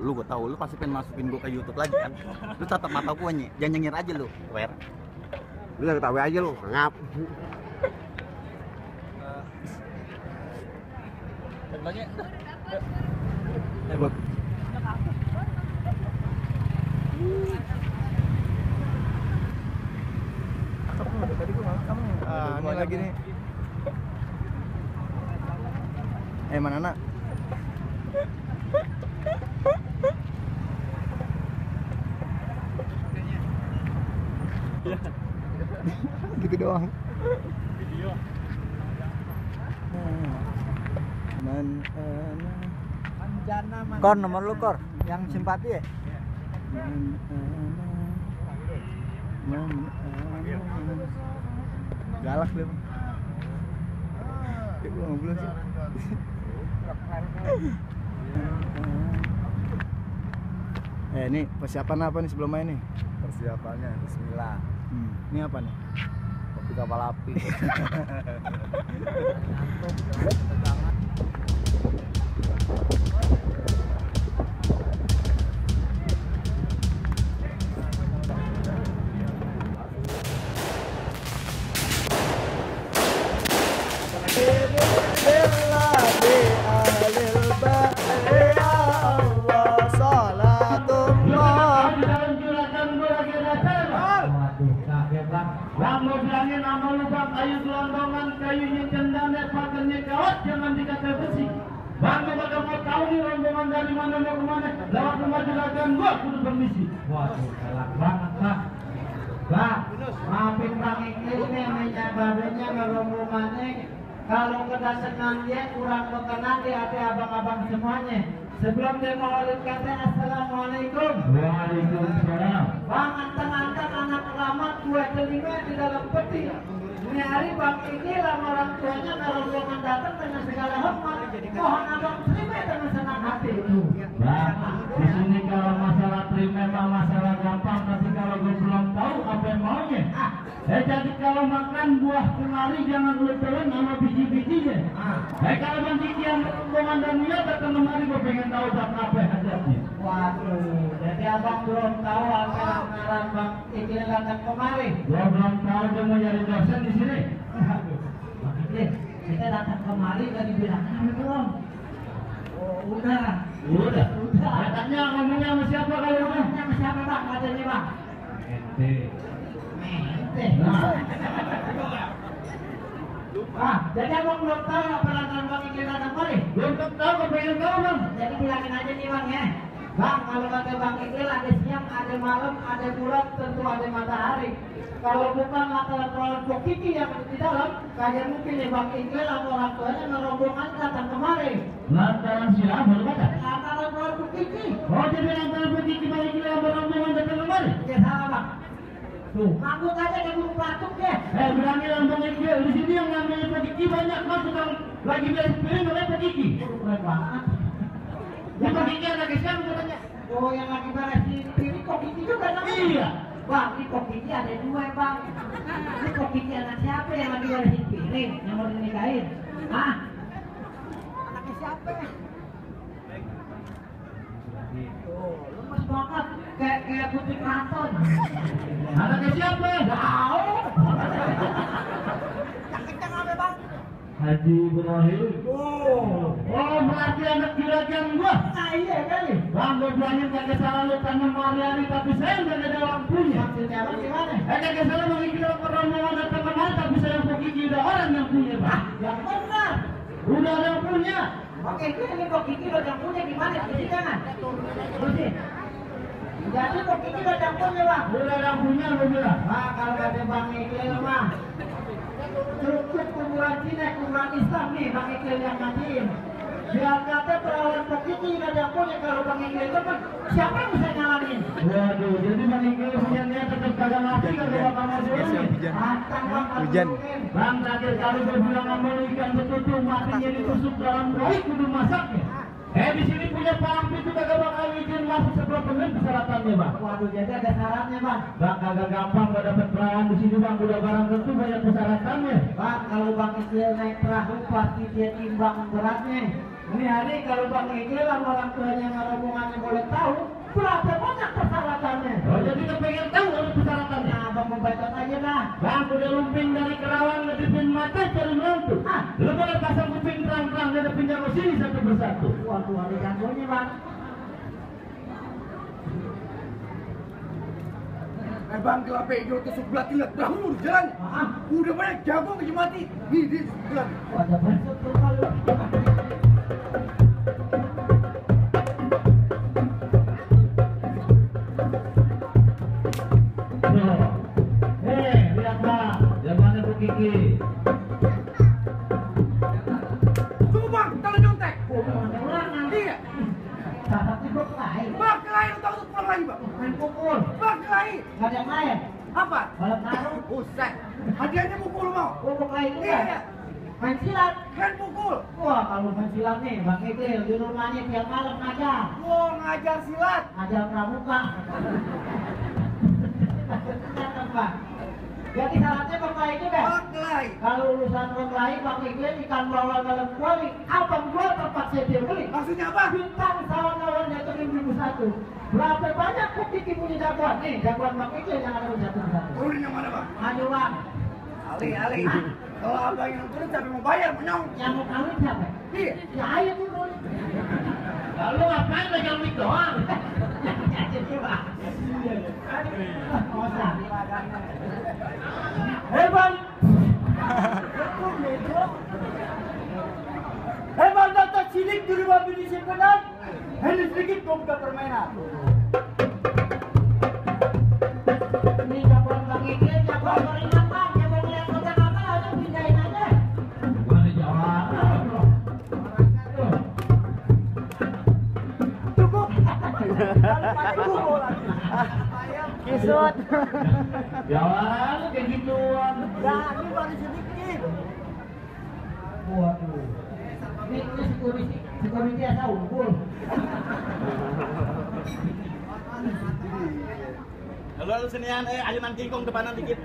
lu gue tahu lu pasti pengen masukin gue ke YouTube lagi kan. Lu tatap mata gue nih, jangan nyengir aja lu, Wer. Lu jangan ketawa aja lu, ngap. Lagi. Tadi gue kamu. Ini lagi nih. Mana nak? Gitu doang. Video. Kor nomor lu Kor yang simpati ya? Galak lu. Gue ngobrol sih. Ini persiapan apa nih sebelum main nih? Persiapannya bismillah. Ini apa nih? Kopi kapal api. Lambo bilangin nama lubang kayu gelondongan, kayunya cendana, pagernya kawat, jangan dikata besi. Bang, bakal mau tahu nih rombongan dari mana mau kemana. Lewat rumah juragan gua kudu permisi. Waduh, galak banget Pak. Pak, maafin Bang Iklis nih, meja babenya rombongannya. Kalau kedatangan dia kurang berkenan di hati abang-abang semuanya. Sebelum dia maulid kata assalamualaikum. Waalaikumsalam. Bang, anteng-anteng anak keramat dua telinga di dalam peti. Ini hari Bang ini lama orang tuanya kalau rombongan datang dengan segala hormat. Mohon abang terima dengan senang hati. Bang, di sini kalau masalah terima memang masalah gampang, tapi kalau gue belum tahu apa yang maunya. Jadi kalau makan buah kenari jangan lu telan sama biji-bijinya. Kalau Bang Kiki yang rombongan dan Mia datang kemari, gue pengen tahu apa hajatnya. Waduh, jadi abang belum tahu apa yang ngarang Bang Kiki datang kemari. Gue belum tahu dia mau nyari dosen di sini. Aduh, Bang Kiki, kita datang kemari gak dibilang belum. Oh, udah. Katanya ngomongnya sama siapa kalau ngomong? Sama siapa Bang? Katanya Bang. Ente. Jadi abang belum tahu apa lantaran Bang Iklis datang kemari? Belum tahu, pengen tahu Bang. Jadi bilangin aja nih Bang ya. Bang, kalau kata Bang Iklis ada siang, ada malam, ada bulan, tentu ada matahari. Kalau bukan latar kelompok Kiki yang ada di dalam, kagak mungkin ya Bang Iklis atau orang tuanya merombongan datang kemari. Lantaran siapa baru kata? Lantaran kelompok Kiki. Oh, jadi lantaran Kiki Bang Iklis yang merombongan datang kemari? Ya salah Bang. Tuh, mabuk aja kamu batuk ya. Berani Bang Iklis di sini yang namanya Pak Kiki banyak Bang, sedang lagi beres piring oleh Pak Kiki. Keren banget. Ya Pak Kiki anak siapa katanya? Oh, yang lagi beres piring Pak Kiki juga namanya. Iya. Bang, ini Pak Kiki ada dua Bang. Ini Pak Kiki anak siapa yang lagi beresin piring yang mau dinikahin? Hah? Anaknya siapa? Lemes banget, kayak putri keraton. Anaknya siapa? Tahu. Yang kencang apa Bang? Haji Ibrahim. Oh, berarti anak juragan gua. Nah iya kali. Bang, gua bilangin kagak salah lu tanam hari-hari, tapi saya udah ada lampunya. Maksudnya Bang gimana? Kagak salah Bang Iklis rombongan datang kemari, tapi saya Pak Kiki udah orang yang punya Bang. Yang benar. Udah ada yang punya. Oke, ini Pak Kiki udah yang punya gimana? Jadi jangan. Bersih. Jadi Pak Kiki udah yang punya Bang. Udah yang punya lu bilang. Nah, kalau ada Bang Iklis Bang. Cukup kuburan Cina, kuburan Islam nih Bang Iklis yang ngajiin. Biar kata perawan Pak Kiki udah yang punya, kalau Bang Iklis itu kan siapa yang bisa nyalamin? Waduh, jadi Bang Iklis punya niat tetap kagak ngerti kalau bakal mau duluin. Hujan. Bang, terakhir kali gue bilang sama lu ikan betutu matinya ditusuk dalam baik kudu masaknya. Di sini punya palang pintu kagak bakal izin masuk sebelum penuh persyaratannya Bang. Waduh, jadi ada syaratnya Bang. Bang, kagak gampang gak dapet perawan di sini Bang, udah barang tentu banyak persyaratannya. Bang, kalau Bang Iklis naik perahu pasti dia timbang beratnya. Ini hari kalau Bang Iqbal sama orang tuanya yang rombongannya boleh tahu berapa banyak persyaratannya. Oh, jadi kita pengen tahu ada persyaratannya. Nah, Bang membaca aja dah. Bang udah lumping dari Kerawang ngedipin mata cari nonton. Lu boleh pasang kuping terang-terang dari pinjam sini satu persatu. Waduh, ada jagonya Bang. Bang kelapa hijau itu sebelah tinggal bangun jalan. Udah banyak jago ke mati. Di sebelah. Ada banyak tuh kalau. Lihat Bang, jawabannya Bu Kiki. Tunggu Bang, kalau nyontek. Ada ulangan. Iya. Tapi gue lain. Bang kelahi lu tahu pulang lagi Bang. Main pukul. Bang kelahi. Nggak ada yang lain. Apa? Balap karung. Buset. Hadiahnya pukul mau. Pukul lain juga. Iya. Main silat. Kan pukul. Wah, kalau main silat nih, Bang Iqbal di rumahnya tiap malam ngajar. Mau ngajar silat. Ngajar pramuka. Bang. Jadi syaratnya Bang Lai itu deh. Bang kelahi. Kalau urusan Bang Lai, Bang Iqbal ikan bawal dalam kuali, abang gua terpaksa dia beli. Maksudnya apa? Bintang sawan-sawan jatuhin 1001. Berapa banyak Kok Kiki punya jagoan? Nih, jagoan Bang Iqbal yang ada satu-satu. Turunin yang mana Bang? Maju Bang. Ali. Kalau abang yang turun siapa mau bayar menyong? Yang mau kawin siapa? Iya. Ya ayo turun. Lalu ngapain pegang mic doang? Jadi Bang. Hei Bang. Hei Bang, data cilik di rumah bini simpenan. Hei sedikit kau buka permainan. Ini jagoan Bang Iqbal, jagoan beringat Bang. Jagoan lihat kotak apa lalu pindahin aja. Gua di Jawa. Cukup. Kisut. Jangan kayak gituan. Nah, ini baru sedikit. Waduh. Ini security asa unggul. Halo senian, ayunan kingkong depanan dikit.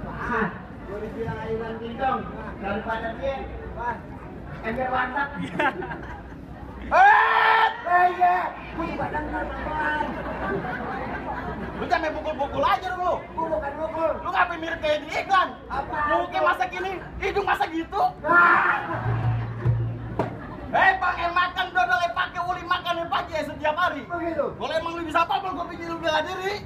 Ah, gua bilang ayunan gendong daripada dia. Wah, ember warteg. Iya. Punya badan teman. Lu jangan main pukul-pukul aja lu. Gua bukan mukul. Lu ngapain mirip kayak di iklan? Apa? Mungkin masa gini, hidung masa gitu. Bang, makan dodol pakai uli makan pagi setiap hari. Begitu. Kalau emang lu bisa apa, gua pikir lu bela diri.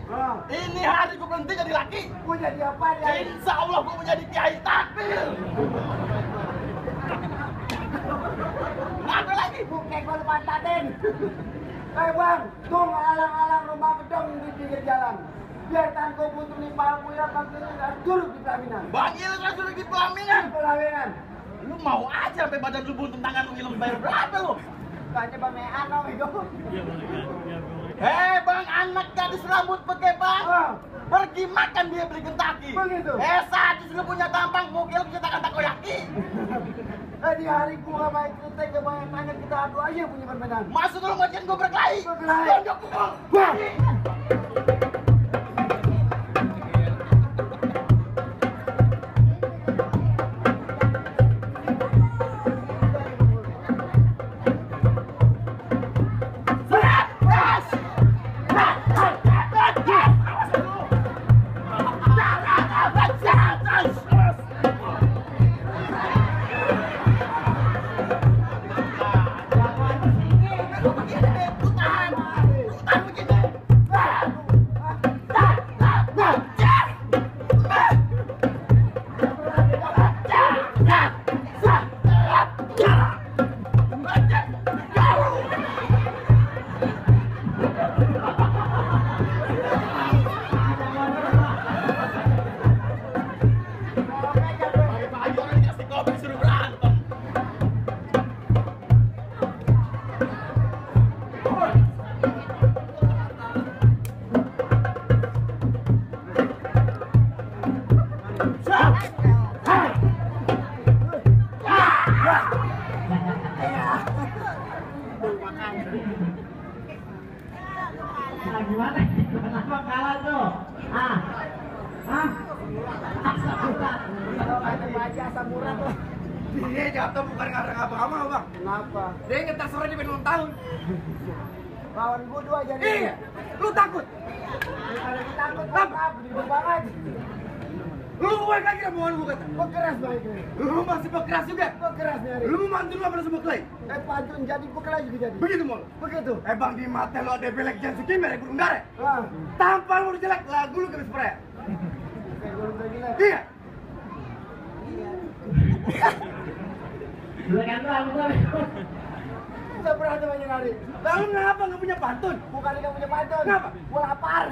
Ini hari gua berhenti jadi laki. Gua jadi apa ya? Insya Allah gua menjadi kiai takbir. Apa lagi? Bukan gua pantatin. Bang, tuh alang-alang rumah gedong di pinggir jalan. Biar tangko butuh nih palku ya panggilnya duduk di pelaminan. Bang Ilis langsung di pelaminan. Pelaminan. Lu mau aja sampai badan lu buntung tangan lu ngilang bayar berapa lu? Tanya Bang Mean dong itu. Bang, anak gadis rambut pakai bang. Pergi makan dia beli Kentucky. Begitu. Sadis lu punya tampang, mungkin lu cetakan takoyaki. Di hari gua main kritik ke banyak tanya kita adu aja punya perbedaan. Maksud lu ngajakin gua berkelahi? Berkelahi. Tonjok pukul. Nah, gimana? Kenapa kalah tuh? Samuran. Kalau kata baca samuran tuh. Dia jatuh bukan karena abang-abang, Bang. Kenapa? Dia inget terserah di ulang tahun. Lawan gua 2 jadi. Iya. Lu takut? Bukan aku takut, Bang. Gede banget. Lu balik lagi sama gua kata. Bekeras balik lagi. Lu masih bekeras juga? Bekeras nih hari. Lu mau mantu lu apa sama Clay? Pantun jadi bekeras juga jadi. Begitu mau? Begitu. Bang di mata lo ada belek jangan suki merek burung dare. Tampal lu jelek, lagu lu kena spray. Kayak burung dare gila. Iya. Lu kan lu. Kita berantem aja hari. Lalu ngapa nggak punya pantun? Bukan nggak punya pantun. Kenapa? Gua lapar.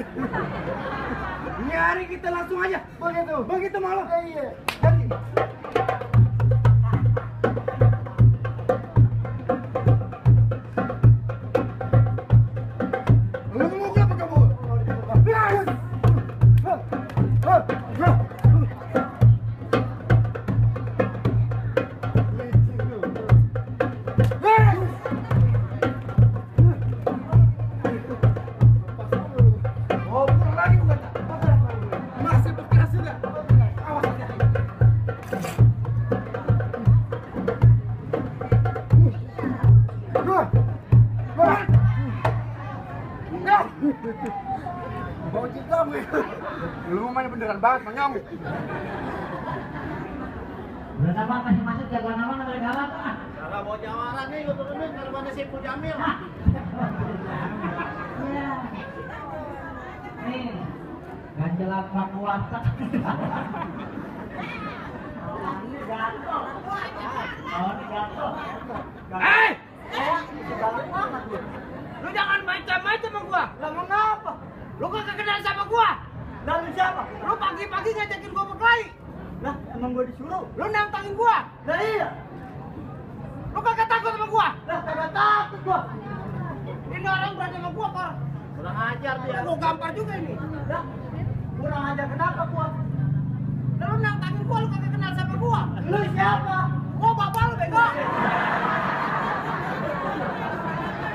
Nyari kita langsung aja. Begitu. Begitu malu. Iya. Ganti. Lu mau gua apa kamu? Bau cincong gue. Lu main beneran banget, manyong. Udah apa masih masuk jagoan apa dari galak? Kalau mau jawaran nih, untuk ini kalau mana Saiful Jamil. Nih, ganjelan pramuasa. Ini jatuh. Oh, ini jatuh. Hei! Galak banget lu. Lu jangan macam-macam sama gua. Lah mengapa? Lu kagak kenal sama gua. Lalu siapa? Lu pagi-pagi ngajakin gua berkelahi. Lah emang gua disuruh. Lu nantangin gua. Lah iya. Lu kagak takut sama gua. Lah kagak takut gua. Ini orang berani sama gua, Par. Kurang ajar dia. Gua gampar juga ini. Lah kurang ajar kenapa gua? Lah lu nantangin gua, lu kagak kenal sama gua. Lu siapa? Gua bapak lu bego.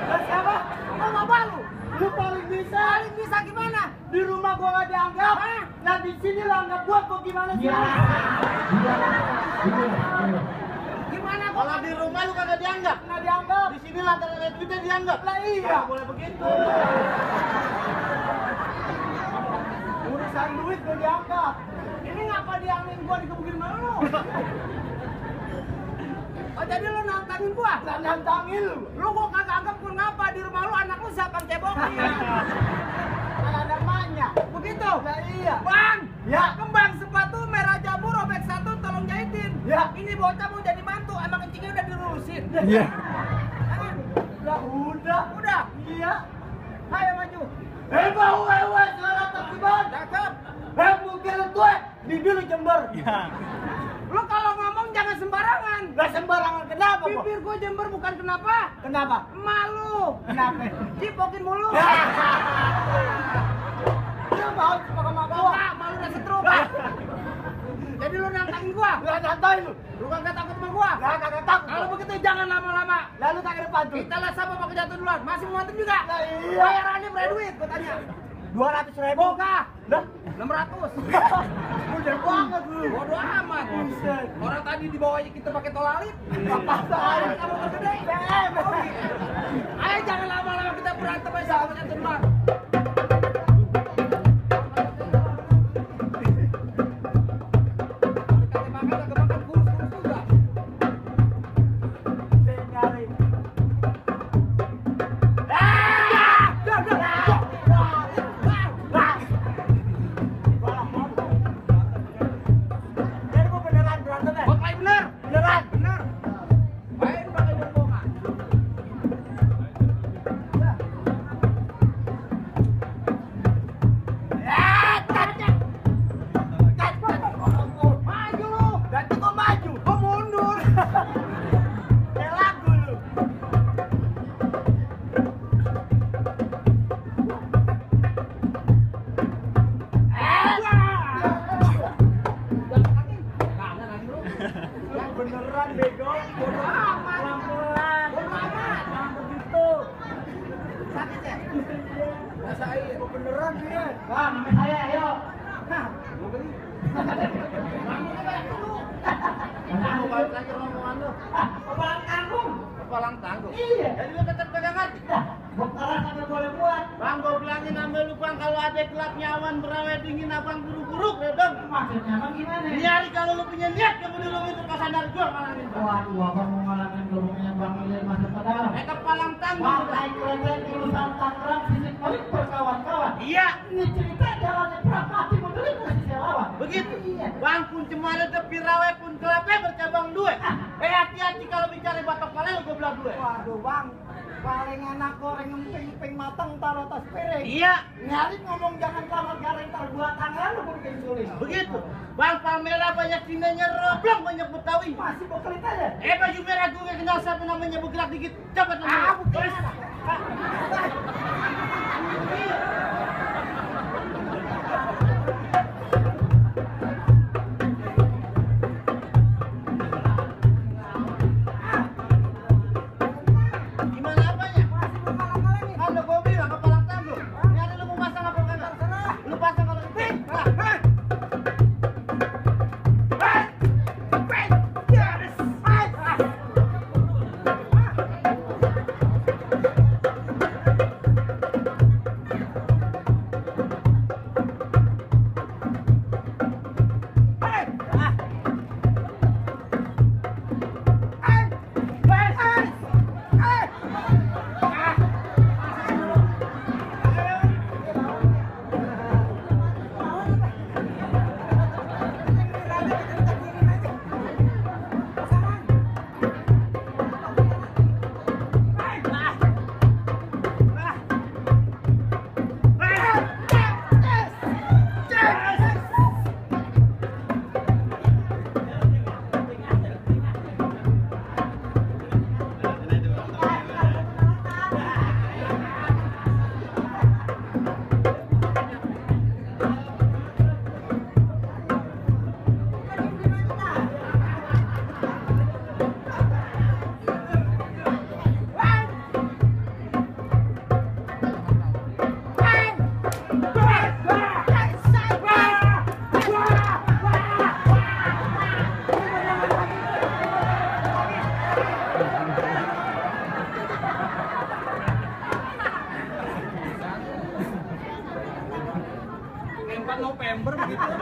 Lah siapa? Gua bapak lu. Lu paling bisa. Paling bisa gimana? Di rumah gua nggak dianggap. Hah? Nah di sini lah anggap gua kok gimana sih? Gimana gua? Kalau di rumah lu kagak dianggap. Nggak dianggap. Di sini lantaran ada duitnya dianggap. Lah iya. Nggak boleh begitu. Urusan duit gua dianggap. Ini ngapa diambil gua dikebukin sama lu? Oh jadi lu nantangin gua? Lah nantangin lu. Lu gua kagak anggap gua ngapa di rumah lu anak lu siapa yang cebokin? Ada namanya. Begitu? Lah iya. Bang! Ya. Kembang sepatu merah jambu robek 1 tolong jahitin. Ya. Ini bocah mau jadi mantu, emang kencingnya udah dilurusin. Iya. Lah udah. Udah. Iya. Ayo maju. Bau ewe suara takiban. Cakep. Mungkin lu tuh bibir lu Jember. Lu kalau ngomong jangan sembarangan. Lah sembarangan kenapa kok? Bibir gua Jember bukan kenapa? Kenapa? Malu. Kenapa? Cipokin mulu. Lu mau cepat sama gua? Wah, malu udah setruk. Jadi lu nantangin gua? Lah nantangin lu. Lu kagak takut sama gua? Lah kagak takut. Kalau begitu jangan lama-lama. Lalu kagak depan tuh. Kita lah sama pakai jatuh duluan. Masih mau mantep juga? Lah iya. Bayarannya berapa duit? Gua tanya. 200.000. Bokah. Lah 600. udah banget lu. Bodo amat. Buset. Orang tadi di bawah aja kita pakai tol alit. Apa salah? Kamu tergede. Ayo jangan lama-lama kita berantem aja sama jatuh duluan. Kata makan agak makan kurus-kurus juga. Nyari. Jadi gua beneran berantem ya? Baklai bener. Beneran? Bener. Main pakai bombongan. Maju lu. Berarti gua maju. Gua mundur. Kayak lagu lu. Yang beneran bego. Bodo amat. Pelan-pelan. Bodo amat. Jangan begitu. Sakit ya? Rasain. Gua beneran dia. Wah, namanya saya, ayo. Nah, gua beli. Kamu kayak dulu. Mau balik lagi rumah Kepalang tanggung. Kepalang tanggung. Iya. Jadi lu tetap pegang aja. Dah, bongkaran sampai boleh buat. Bang, gue bilangin sama lu bang, kalau ada gelapnya awan berawet dingin abang buruk-buruk ya bang. Maksudnya bang gimana? Ini hari kalau lu punya niat kamu dulu itu pasan dari gua malangin bang. Waduh, abang mau ngalamin gelungnya bang Ilir masuk ke dalam. Kepalang tanggung. Bang, naik kereta di urusan Tangerang, sisik pelik berkawan-kawan. Iya. Ini cerita jalannya perang mati modelin masih saya lawan. Begitu. Iya. Bang pun cemara tepi rawe pun kelapa bercabang dua. Hati-hati kalau bicara batok kalian gue belah dua. Waduh bang, paling enak goreng emping-emping matang taruh atas piring. Iya. Nyari ngomong jangan kamar garing tar buat tangan lu bikin sulit. Begitu. Bang Palmera banyak tinanya roblong banyak Betawi. Masih bokelit aja. Baju merah gue kenal siapa namanya bergerak dikit. Cepat Ah, bukan. Gimana apanya? Kan udah gue bilang kepalang tanggung. Ini ada lu mau pasang apa kagak? Lu pasang kalau itu. November begitu.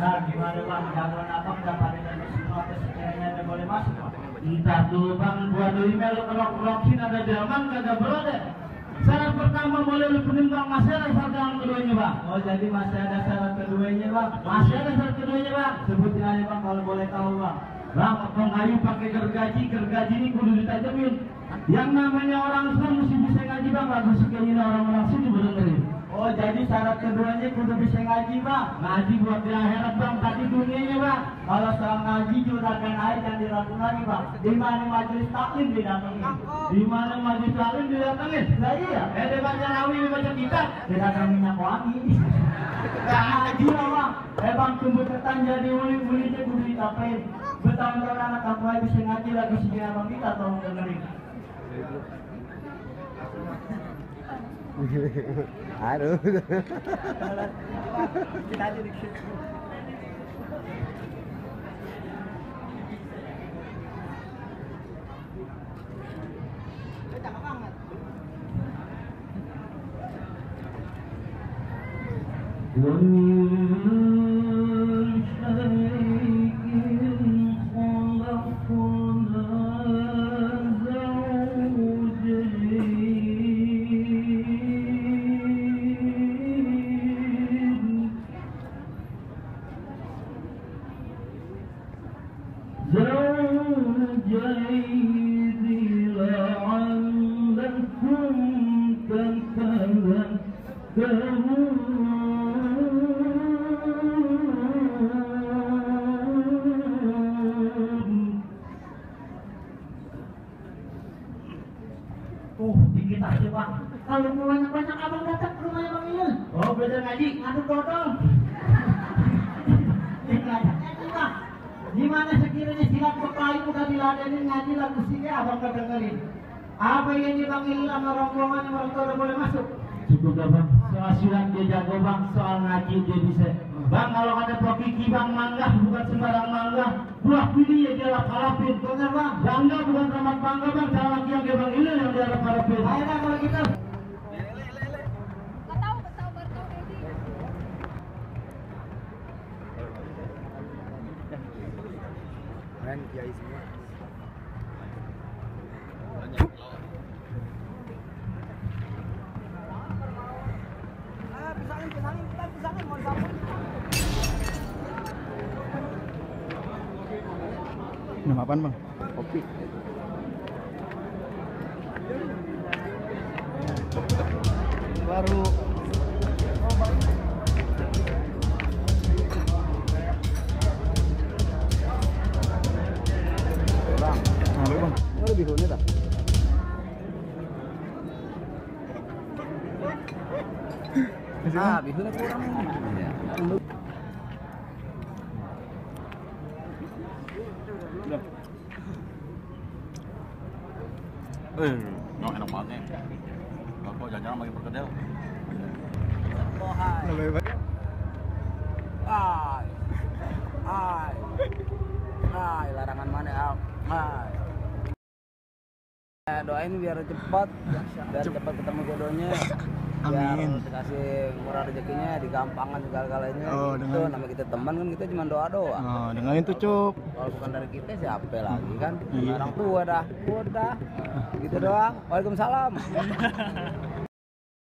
Nah, gimana bang? Jagoan abang udah pada jadi semua sekiranya ada boleh masuk. Entar dulu bang, gua dulu email lu kerok-kerokin ada zaman kagak berada. Syarat pertama boleh lu penimbang masih ada syarat yang keduanya bang. Oh jadi masih ada syarat keduanya bang. Masih ada syarat keduanya bang. Sebutin aja bang kalau boleh tahu bang. Bang, pengayu pakai gergaji ini kudu ditajamin. Yang namanya orang Islam mesti bisa ngaji bang, lagu sekalian orang-orang sini bedengerin. Oh jadi syarat keduanya kudu bisa ngaji bang. Ngaji buat di akhirat bang, tadi dunianya bang. Kalau soal ngaji juragan air yang diragu lagi bang. Di mana majelis taklim didatengin? Di mana majelis taklim didatengin? Nah iya, baca rawi baca kitab didatang minyak wangi. Ngaji lah bang. Bang tumbuh ketan jadi uli-ulinya kudu ditapain. Bertahun-tahun anak kamu bisa ngaji lagi sih abang kita tolong dengerin. Aduh. Kita aja dikit. Dikit aja bang. Kalau mau banyak-banyak abang datang ke rumahnya bang Ilul. Oh belajar ngaji, ngaduk dodol. Belajar ngaji bang. Gimana sekiranya silat pekayu udah diladenin ngaji lagu sini abang gak dengerin. Apa ini bang Ilul sama rombongan yang orang tua udah boleh masuk? Cukup dah bang. Soal silat dia jago bang, soal ngaji dia bisa. Bang, kalau kata Pak Kiki, bang, mangga bukan sembarang mangga. Buah pilih ya diarap harapin. Benar bang. Bangga bukan ramat bangga bang. Cara laki yang bang ini yang diarap harapin. Ayo dah kalau gitu. Keren kiai semua. Pisangin, mau disambut. Minum apaan bang? Kopi. Baru. Bang, Halo bang. ini lebih dulu dah. Bihunnya kurang. Nggak enak banget nih. Kok jangan-jangan makin perkedel. Hai, larangan mana al? Hai. Doain biar cepat ketemu jodohnya. Biar Amin. dikasih murah rezekinya, digampangkan segala-galanya. Oh, gitu. dengan- Nama kita teman kan kita cuma doa-doa. Oh, dengerin tuh Cup. Kalau bukan dari kita siapa lagi kan? Iya. Orang tua dah. Udah. Gitu doang. Waalaikumsalam.